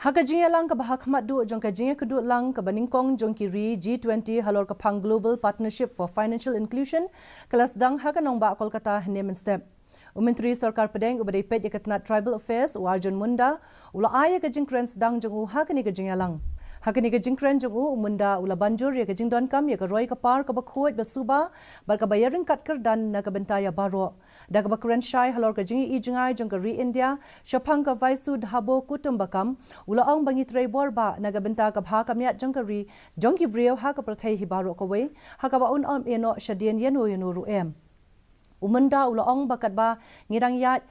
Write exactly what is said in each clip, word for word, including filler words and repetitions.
Ha ka jingïalang kaba ha khmat duh jong ka jingïakduh lang kaba nyngkong jong ki ri G twenty halor ka phang Global Partnership for Financial Inclusion, ka la sdang ha ka nongbah Kolkata hynne mynstep. U Myntri Sorkar Pdeng uba dei peit ïa ka tnat Tribal Affairs, u Arjun Munda, u la ai ïa ka jingkren sdang jong u ha kane ka jingïalang. Ha kane ka jingkren jong u, u Munda u la ban jur ïa ka jingdonkam ïa ka roi ka par kaba khuid ba suba bad kaba ïaryngkat kyrdan na ka bynta ïa baroh. Da kaba kren shai halor ka jingïohi jngai jong ka ri India shaphang ka Vaisu Dhabo Kutumbakam, u la ong ba ngi trei bor bah na ka bynta ka bha ka miat jong ka ri jong ki briew ha ka pyrthei hi baroh kawei, ha kaba un ym ïehnoh shadien ïano ïano ruh em. U Munda u la ong ba katba ngi dang ïaid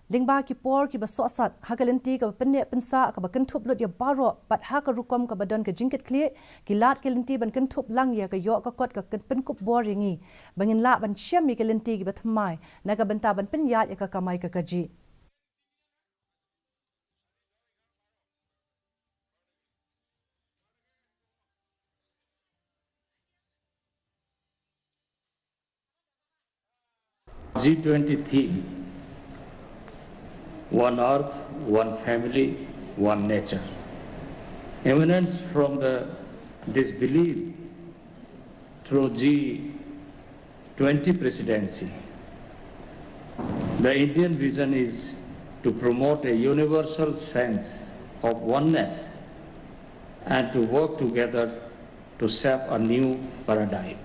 lyngba ki por kiba sohsat ha ka lynti kaba pynneh pynsah kaba kynthup lut ïa baroh bad ha ka rukom kaba don ka jingkitkhlieh, ki lad ki lynti ban kynthup lang ïa ka ïoh ka kot ka kyn- pynkup bor ïa ngi ba ngin lah ban shem ïa ki lynti kiba thymmai na ka bynta ban pynïaid ïa ka kamai ka kajih. G twenty theme, One Earth, One Family, One Nature, emanates from the, this belief through G twenty presidency. The Indian vision is to promote a universal sense of oneness and to work together to shape a new paradigm.